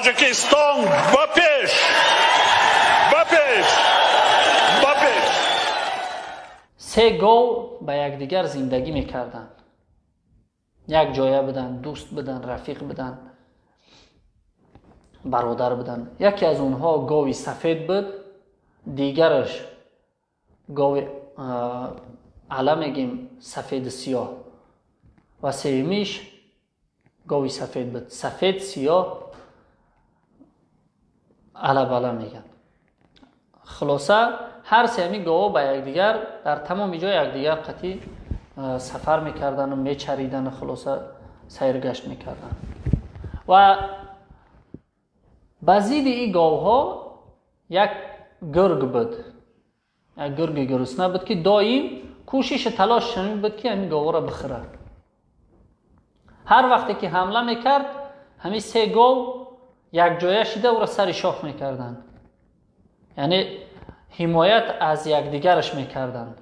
Тоҷикистон ба пеш, ба пеш, ба пеш. Се гов ба якдигар зиндагӣ мекарданд, як ҷоя буданд, дӯст буданд, рафиқ буданд, бародар буданд. Яке аз онҳо гови сафед буд, дигараш гови ала мегим, сафеду сиёҳ, ва сеюмиш гови сафед буд. Сафед, сиёҳ, ала бала мегӯянд. Хулоса, ҳар сеами говҳо ба якдигар дар тамоми ҷой якдигар қатъи сафар мекарданду мечариданду, хулоса сайргашт мекарданд. Ва ба зидди ин говҳо як гург буд, як гурги гурусна буд, ки доим кӯшишу талошаш ҳамин буд, ки ҳамин говҳоро бихӯрад. Ҳар вақте ки ҳамла мекард, ҳамин се гов якҷоя шида ӯро сари шох мекарданд, яъне ҳимоят аз якдигараш мекарданд.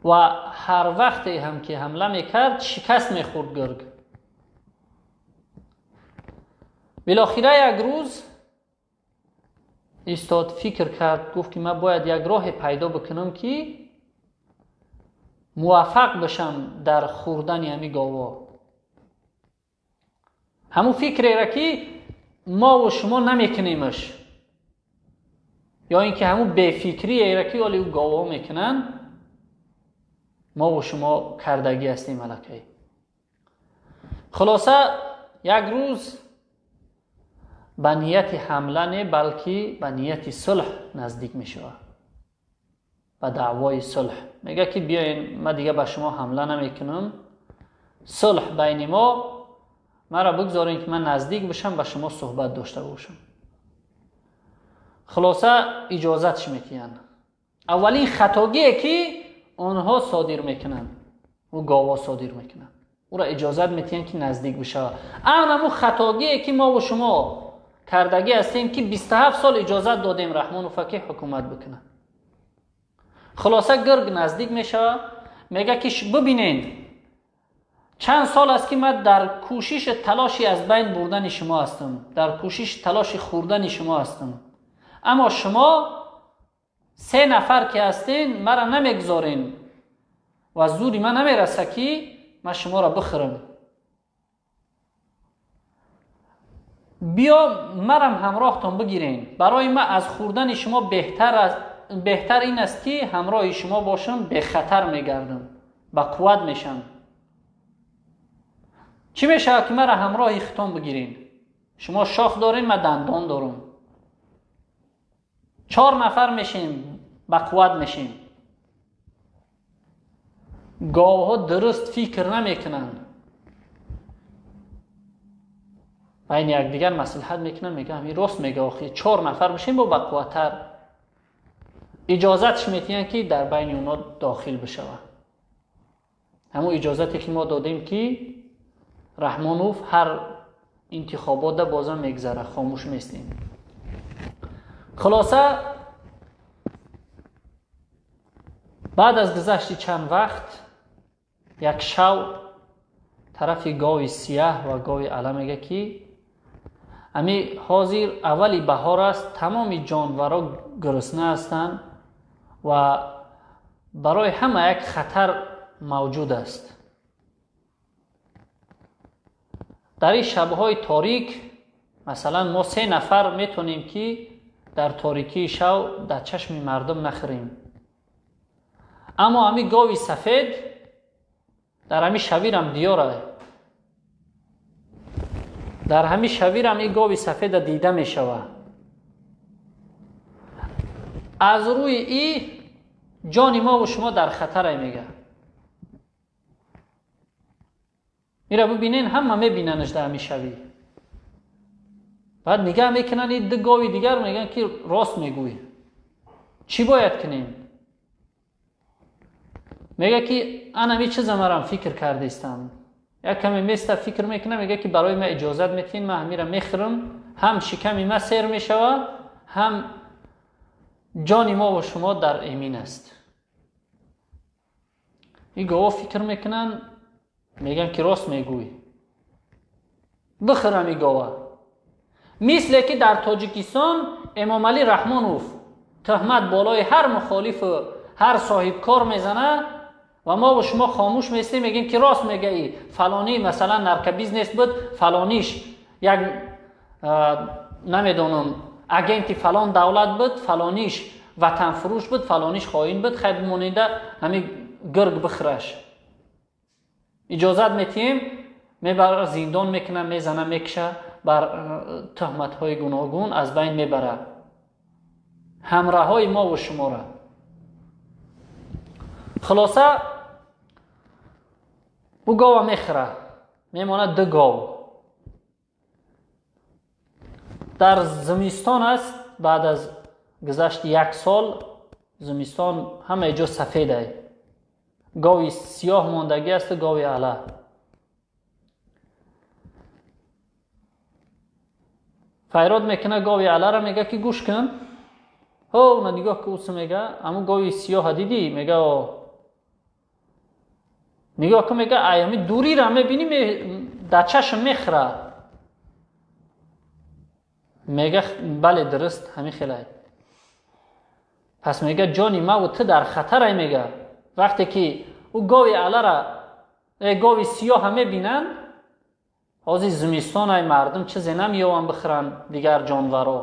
Ва ҳар вақте ҳам ки ҳамла мекард, шикаст мехӯрд гург. Билохира як рӯз истод, фикр кард, гуфт ки ман бояд як роҳе пайдо бикунам, ки муваффақ бишам дар хӯрдани ҳамин говҳо. Ҳамун фикреро ки мову шумо намекунемаш, ё ин ки ҳамун бефикриеро ки оли ӯ говҳо мекунанд, мову шумо кардагӣ ҳастем аллакай. Хулоса, як рӯз ба нияти ҳамла не, балки ба нияти сулҳ наздик мешавад, ба даъвои сулҳ. Мегӯяд ки биёен, ман дига ба шумо ҳамла намекунам, сулҳ байни мо, маро бигзорен ки ман наздик бишам, ба шумо суҳбат дошта бошам. Хулоса, иҷозатш метиҳанд. Аввалин хатогие ки онҳо содир мекунанд, ӯ говҳо содир мекунанд, ӯро иҷозат метиҳанд ки наздик бишавад. Ан ҳамун хатогие ки мову шумо кардагӣ ҳастем, ки 27 сол иҷозат додем Раҳмонова ки ҳукумат бикунад. Хулоса, гург наздик мешавад, мегӯяд ки бибинед, чанд сол аст ки ман дар кӯшиши талоши аз байн бурдани шумо ҳастам, дар кӯшиши талоши хӯрдани шумо ҳастам, аммо шумо се нафар ки ҳастен, маро намегузорен ва зури ман намераса ки ман шуморо бихӯрам. Биё марам ҳамроҳтон бигирен, барои ман аз хӯрдани шумо беҳтар ин аст ки ҳамроҳи шумо бошам, бехатар мегардам, ба қувват мешам. Чӣ мешавад ки маро ҳамроҳи хитон бигирен? Шумо шох дорен, ман дандон дорам. 4 нафар мешем, ба қувват мешем. Говҳо дуруст фикр намекунанд, байни якдигар маслиҳат мекунанд, мегӯянд ин рост мега, охи 4 нафар бишем бо бақувваттар. Иҷозатш метиҳанд ки дар байни онҳо дохил бишавад. Ҳамун иҷозате ки мо додем ки Раҳмонов ҳар интихоботда бозам мегзара, хомӯш местем. Хулоса, баъд аз гузашти чанд вақт як шав тарафи гови сияҳ ва гови ала мега ки ами ҳозир аввали баҳор аст, тамоми ҷонваро гурусна ҳастанд ва барои ҳама як хатар мавҷуд аст. Дар ин шабҳои торик, масалан, мо 3 нафар метонем ки дар торикии шав дар чашми мардум нахӯрем, аммо ҳами гови сафед дар ҳами шавирам диёра, дар ҳами шавирам ин гови сафеда дида мешавад. Аз рӯи и ҷони мову шумо дар хатаре мега. Ира бибинен, ҳама мебинанаш дар ҳами шавӣ. Баъд нигаҳ мекунанд, ин ду гови дигар мегӯянд ки рост мегӯй, чӣ бояд кунем? Мега ки ан ҳами чиза марам фикр кардистам. Як каме места фикр мекунам, мега ки барои ман иҷозат метиҳен, ман ҳамира мехӯрам, ҳам шиками ман сер мешавад, ҳам ҷони мо ва шумо дар эмин аст. Ин говҳо фикр мекунанд, мегӯянд ки рост мегӯй, бихӯрам ин гова. Мисле ки дар Тоҷикистон Эмомалӣ Раҳмонов туҳмат болои ҳар мухолифу ҳар соҳибкор мезана ва мо ва шумо хомӯш меистем, мегӯем ки рост мегаӣ, фалонӣ масалан наркобизнес буд, фалониш як намедонам агенти фалон давлат буд, фалониш ватанфурӯш буд, фалониш хоин буд, хай бимонида ҳамин гирг бихӯраш. Иҷозат метиҳем, мебара зиндон мекуна, мезана, мекиша, бар туҳматҳои гуногун аз байн мебара ҳамраҳои мо ва шуморо. Хулоса ӯ гова мехӯра, мемонад ду гов. Дар зимистон аст, баъд аз гузашти як сол зимистон ҳамаи ҷо сафедай, гови сиёҳ мондагӣ асту гови ала. Файрод мекуна гови алара, мега ки гӯш кун, ҳо на нигоҳ ку, усу мега аму гови сиёҳа дидӣ? Мега о. Нигоҳ кун, мега ай ами дурира мебинӣ, дар чашм мехӯра. Мега бале, дуруст, ҳамин хелай. Пас мега ҷони маву ту дар хатарай. Мега вақте ки ӯ гови алара, гови сиёҳа мебинанд, ҳозир зимистонай, мардум чизе намеёванд бихӯранд, дигар ҷонваро.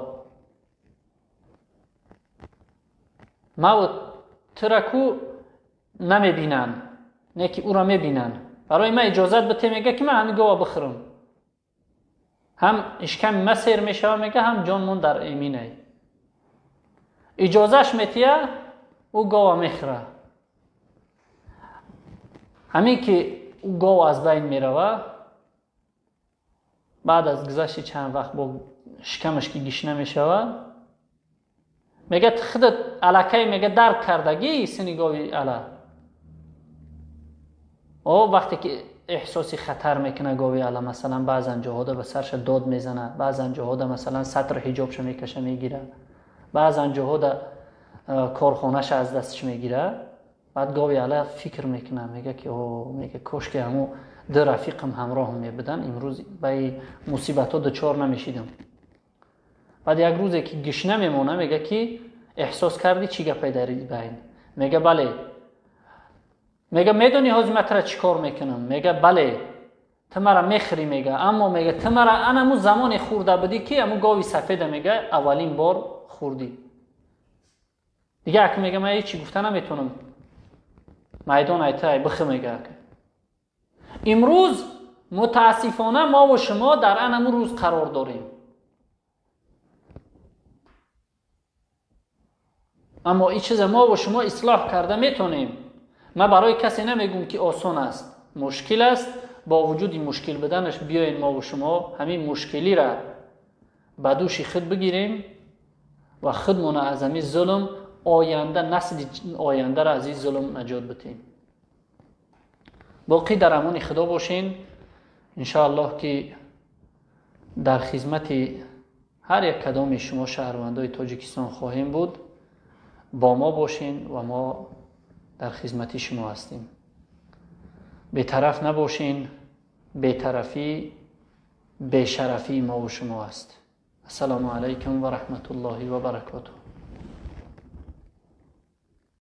Маву тура ку намебинанд, не ки ӯро мебинанд. Барои ман иҷозат бите, мега ки ман ҳамин гова бихӯрам, ҳам ишками ма сер мешава, мега ҳам ҷонмон дар эминай. Иҷозаш метия, ӯ гова мехӯра. Ҳамин ки ӯ гов аз байн мерава, баъд аз гузашти чанд вақт бо шикамаш ки гишна мешава, мега худат аллакай мега дарк кардагӣ сини гови ала. О вақте ки эҳсоси хатар мекуна гови ала, масалан баъзан ҷоҳода ба сарша дод мезана, баъзан ҷоҳода масалан сатр ҳиҷобша мекаша мегира, баъзан ҷоҳода корхонаша аз дастш мегира. Баъд гови ала фикр мекуна, мега ки о, мега кошки ҳаму ду рафиқам ҳамроҳам мебудан, имрӯз ба ин мусибатҳо дучор намешидам. Баъд як рӯзе ки гишна мемона, мега ки эҳсос кардӣ чӣ гапай дар байн? Мега бале. Мега медонӣ ҳозир ман тура чӣ кор мекунам? Мега бале. Ту мара мехӯрӣ, мега, аммо мега ту мара анаму замоне хӯрда будӣ ки аму гови сафеда мега аввалин бор хӯрдӣ. Дига ак мега ман ҳеҷ чӣ гуфта наметавонам, майдон айтай бихӯ, мега. Имрӯз мутаассифона мо ва шумо дар анаму рӯз қарор дорем. Аммо ин чиза мо ва шумо ислоҳ карда метавонем. Ман барои касе намегӯм ки осон аст, мушкил аст. Бо вуҷуди мушкил буданаш биёед мо ва шумо ҳамин мушкилира ба дӯши худ бигирем ва худмона аз ҳамин зулм оянда, насли ояндаро аз ин зулм наҷот битем. Боқӣ дар амони худо бошен. Иншоаллоҳ ки дар хизмати ҳар як кадоми шумо шаҳрвандои Тоҷикистон хоҳем буд. Бо мо бошен ва мо дар хизмати шумо ҳастем. Бетараф набошен, бетарафӣ бешарафии мо ва шумо аст. Ассалому алайкум ва раҳматуллоҳи ва баракотуҳ.